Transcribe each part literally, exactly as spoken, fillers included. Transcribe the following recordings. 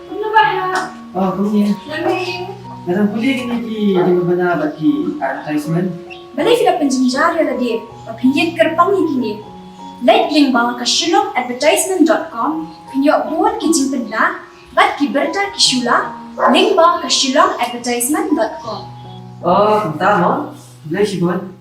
Kumno ba ha? Oh, kumne. Nga dang pule kine ki jingbana bad ki advertisement. Balei phi la pynjynjar ïa lade ba phin ïeng kyrpang ïa kine? Leit lyngba ka shillong advertisement dot com, phin ïoh bun ki jingpynbna bad ki bynta ki shu la, lyngba ka shillong advertisement dot com. Oh, kumta mo. Balei shibun.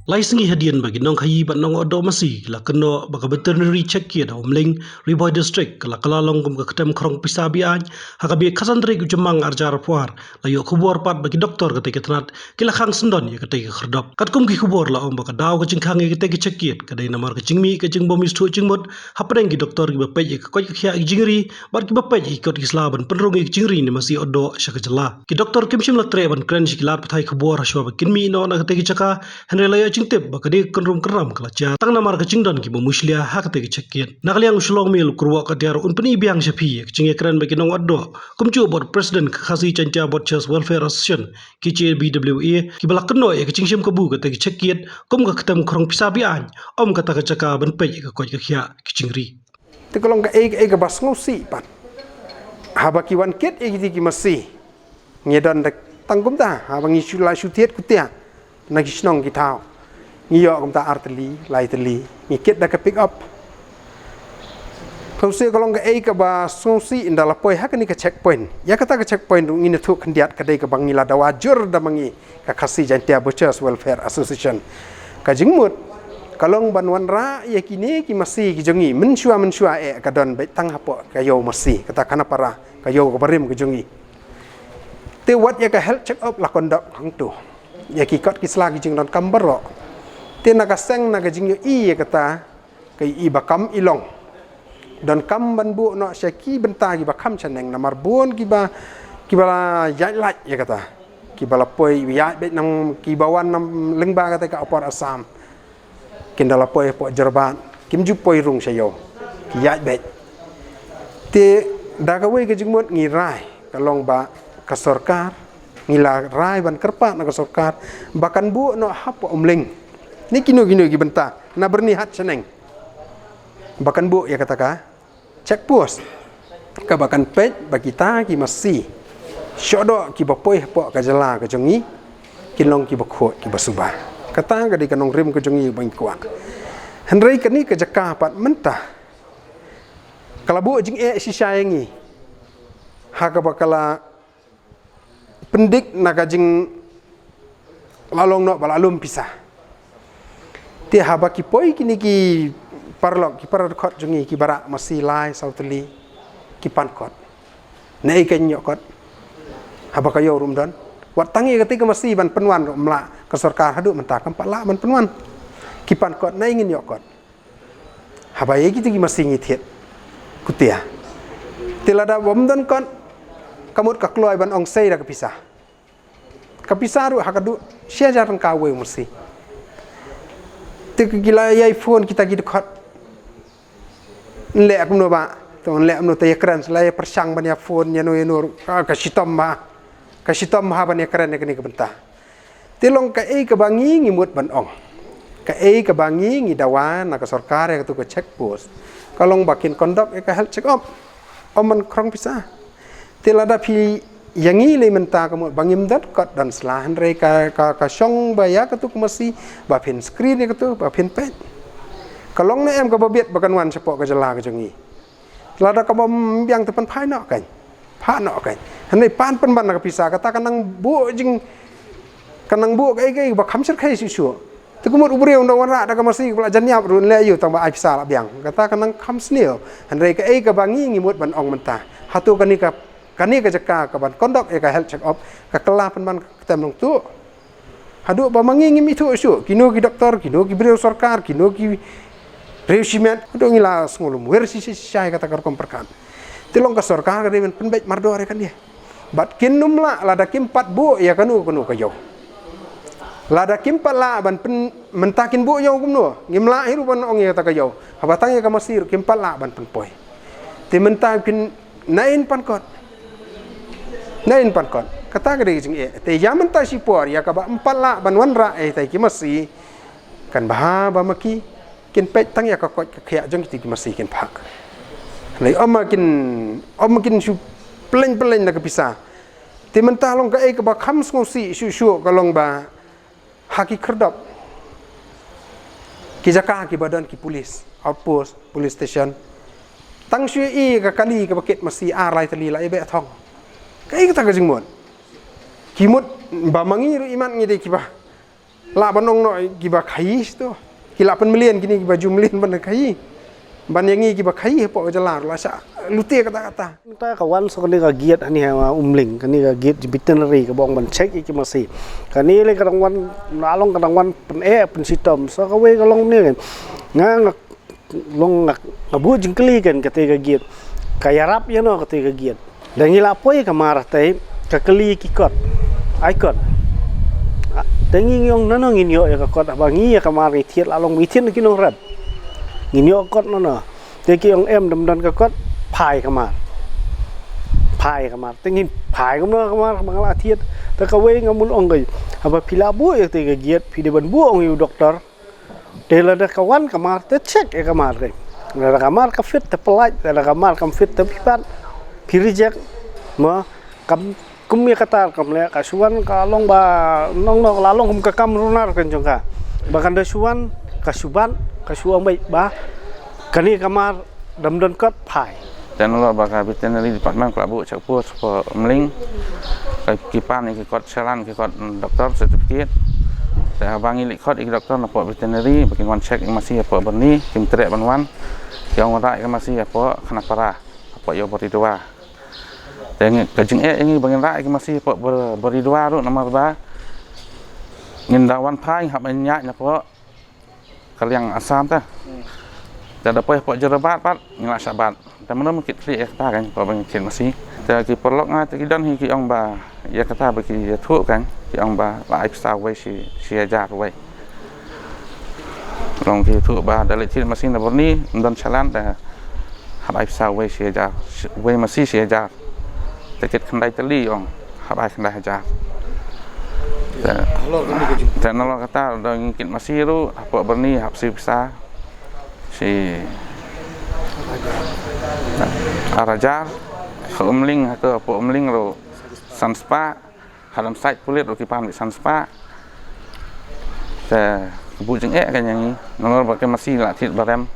Lai sngi hadien ba ki nongkhaïi bad nongohdoh masi ki la kynnoh ba ka veterinary check gate ha Umling, Ri Bhoi District, ka la kylla long kum ka ktem khrong pisa be-aiñ ha ka beit khatsan tarik u Jymmang arhajar arphew ar, la ïoh khubor pat ba ki doktor katei ka tnat ki la khang syndon ïa katei ka khyrdop. Katkum ki khubor la ong ba ka daw ka jingkhang ïa katei ka check gate ka dei namar ka jingmih ka jingbym ïasuk jingmut hapdeng ki doktor kiba peit ïa ka koit ka khiah ki jingri bad kiba peit ïa ki kot ki sla ban pynrung ïa ki jingri ne masi odoh sha ka jylla. Ki doktor kim shym la treh ban kren sha ki lad pathai khubor hashwa ba kin mih noh na katei ka jaka, hynrei la ïoh jingtip ba ka dei ka kynrum kynram ka la jia tang namar ka jingdon kiba mushlia ha katei ka check gate. Na ka liang u Shillong Mail u kyrwoh ka diar un pyni biang sha phi ïa ka jingïakren bad ki nongohdoh, kumjuh bad u President ka Khasi Jaintia Butchers Welfare Association, K J B W A, kiba la kynnoh ïa ka jingshim kabu katei ka check gate kum ka ktem khrong pisa be-aiñ, ym kata ka jaka ban peit ïa ka koit ka khiah ki jingri. Te ka long kaei kaei kaba sngewsih pat. Haba ki wan kit ïa kiti ki masi, ngi don da tang kumta, haba ngi shu la shu thied kutia na ki shnong ki thaw, ngi ïoh kumta ar tylli, lai tylli, ngi kit da ka pick up. Sngewsih, ka long kaei kaba sngewsih, ynda la poi ha kane ka checkpoint. Ïa kata ka checkpoint ruh ngin ïathuh khyndiat, ka dei kaba ngi la dawa jur da ma ngi ka Khasi Jaintia Butchers Welfare Association. Ka jingmut ka long ban wanrah ïa kine ki masi ki jong ngi mynshuwa mynshuwa eh ka don beit tang hapoh ka ïew masi, kata Khanapara, ka ïew kaba rim ka jong ngi. Te wat ïa ka health check up la conduct hangto ïa ki kot ki sla ki jingdonkam baroh. Te na ka seng, na ka jingïohi ïa kata, ka i ba kam i long. Donkam ban buh noh sha ki bynta kiba kham shaneng, namar bun kiba, kiba la ïaid lait ïa kata. Kiba la poi ïaid beit na, kiba wan na lyngba kata ka Upper Assam. Kin da la poi hapoh Jorabat, kim ju poi rung sha ïew. Ki ïaid beit. Te da kawei ka jingmut ngi rai, ka long ba ka sorkar, ngi la rai ban kyrpad na ka sorkar ba kan buh noh hapoh Umling. Ne kino kino ki bynta na Byrnihat shaneng, ba kan buh ïa kata ka check post kaba kan peit ba kita ki masi shoh doh kiba poi hapoh ka jylla ka jong ngi kin long kiba khuid kiba suba. Kata ka dei ka nongrim ka jong ngi ba ngi kwah. Hynrei kane ka jaka pat mynta ka la buh jingeh shisha ïa ngi ha kaba ka la pyndik na ka jing la long noh ba la lum pisa. Te haba ki poi kine ki paralok, ki paradkhot jong ngi, kiba rah masi lai saw tylli, ki pan kot. Naei kan ïoh kot? Haba ka ïew ruh ym don. Wat tang ïa katei ka masi ban pynwan ruh ym lah ka sorkar, haduh mynta kam pat lah ban pynwan. Ki pan kot, naei ngin ïoh kot? Haba ïa kito ki masi ngi thied kutia. Te lada bym don kot, ka mut ka kloi ban ong sei da ka pisa. Ka pisa ruh ha ka dei shi hajar tyngka uwei u masi. Te ki la ïai phone kita ki dkhot. Nleh kumno ba, to nleh kumno te ïakren, la ïa pyrshang ban ïa phone ïano ïano ruh, ah, ka shitom ba. Ka shitom ba ban ïakren ïa kane ka bynta. Te long kaei kaba ngi ngi mut ban ong, kaei kaba ngi ngi dawa na ka sorkar ïa katu ka check post, ka long ba kin conduct ïa ka health check up. Ym ban khrong pisa. Te lada phi ïa ngi lei mynta ka mut ba ngim don kot don sla, hynrei ka, ka, ka shong ba ïa katu ka masi ba phin screen ïa katu ba phin peit. Ka long ne em kaba biang ba kan wan shapoh ka jylla ka jong ngi? Lada ka bym biang te pynphai noh kan. Phah noh kan. Hynrei pan pynban na ka pisa, kata ka nang buh jing, ka nang buh kaei kaei ba kham shyrkhei shuh shuh. Te ka mut u briew ynda wanrah da ka masi kaba la jan ïap ruh, nleh aïu tang ba ai pisa la biang. Kata ka nang kham sniew. Hynrei kaei kaba ngi ngi mut ban ong mynta, hato kane ka, kane ka jaka kaban conduct ïa ka health check up ka kylla pynban ka ktem nongtuh? Haduh ba ma ngi ngim ithuh shuh, kino ki doktor, kino ki briew sorkar, kino ki briew shimet, haduh ngi la sngewlum wer shisha shisha ïa kata ka rukom pyrkhat. Te long ka sorkar ka dei ban pynbeit mardor ïa kane. Bad kin ym lah lada kim pat buh ïa kano kano ka ïew. Lada kim pat lah ban pyn, mynta kin buh ïew kumno? Ngim lah hi ruh ban ong ïa kata ka ïew. Haba tang ïa ka masi ruh kim pat lah ban pynpoi. Te mynta kin nain pan kot. Nain pan kot. Kata ka dei ka jingeh. Te ïa mynta shipor ïa kaba ym pat lah ban wanrah ïa kita ki masi, Kan bha ba ma ki kin peit tang ïa ka koit ka khiah jong kito ki masi kin phah. Lei ym ma kin, ym ma kin shu pyllein pyllein na ka pisa. Te mynta long kaei kaba kham sngewsih shuh shuh ka long ba ha ki khyrdop, ki jaka kiba don ki police outpost, police station, tang shu ïohi ka kali kaba kit masi ar lai tylli la ïa beh thong. Kaei kata ka jingmut? Ki mut ba ma ngi ruh imat ngi dei kiba lah ban ong noh kiba khaïi shuh. Ki lah pynmlien kine kiba ju mlien ban khaïi. Ban ïa ngi kiba khaïi hapoh ka jylla ruh la shah lute katta katta. Mynta ka wan sa kane ka gate hangne ha Umling, kane ka gate veterinary kaba ong ban check ïa ki masi. Kane lei ka dang wan, la long ka dang wan pyneh pynshitom. Sa kawei ka long ne, nga, nga long nga, nga buh jingkylli kan kata ka gate. Ka ïarap ïano kata ka gate? Da ngi la poi ka mar te, ka kylli ki kot. Ai kot. Ah, da ngi ngi ong nano ngin ïoh ïa ka kot, haba ngi ïa ka mar ngi thied, la long ngi thied na ki nongrep. Ngin ïoh kot nano? Te ki ong em, dam don ka kot, phai ka mar. Phai ka mar. Te ngin phai kumno ka mar ba nga la thied? Te kawei nga mut ong ka, haba phi la buh ïa te ka gate, phi dei ban buh ong ïa u doktor. Te lada ka wan ka mar te check ïa ka mar te. Lada ka mar ka fit te pynlait, lada ka mar kam fit te phi pat, phi reject. Mo, kam kum ïa kata kam leh, ka shu wan ka long ba nong nong la long kum ka kam runar kan jong ka. Ba kan da shu wan, ka shu bat, ka shu ong beit ba kane ka mar dam don kot, phai. Te nalor ba ka veterinary department ka la buh check post hapoh Umling, ka, ki pan ïa ki kot challan, ki kot doktor certificate. Te haba ngi leit khot ïa ki doktor napoh veterinary ba kin wan check ïa ki masi hapoh Byrni, kim treh ban wan. Ki ong wanrah ïa ki masi hapoh Khanapara, hapoh ïew Baridua. Te ngi, ka jingeh ïa ngi ba ngin rah ïa ki masi hapoh Bar-, Baridua ruh namar ba ngin da wan phai, hap ban ïaid napoh ka liang Assam te. Te da poi hapoh Jorabat pat ngi la shah bat. Te mynno ma kit khlieh ïa kata kan, hapoh ba ngi kit masi. Te ki paralok nga te ki don hi ki ong ba ïa kata ba ki ïathuh kan, ki ong ba la ai pisa wei shi, shi hajar wei. Long ki ïathuh ba da leit thied masi na Byrni, ym don challan te hap ai pisa wei shi hajar, wei masi shi hajar. Te kit khyndai tylli ong hap ai khyndai hajar. Te, te nalor kata da ngi kit masi ruh hapoh Byrni hap shi pisa shi ar hajar. Ha Umling, ha ka hapoh Umling ruh san spah. Ha Lumsait pulit ruh ki pan beit san spah. Te ka buh jingeh kan ïa ngi, nalor ba ki masi la thied ba rem.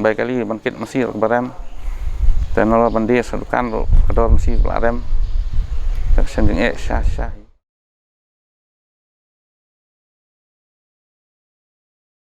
Bai kali ban kit masi ruh ba rem. Te nalor ban die sha dukan ruh ka dor masi ruh la rem. Te ka shen jingeh sha sha.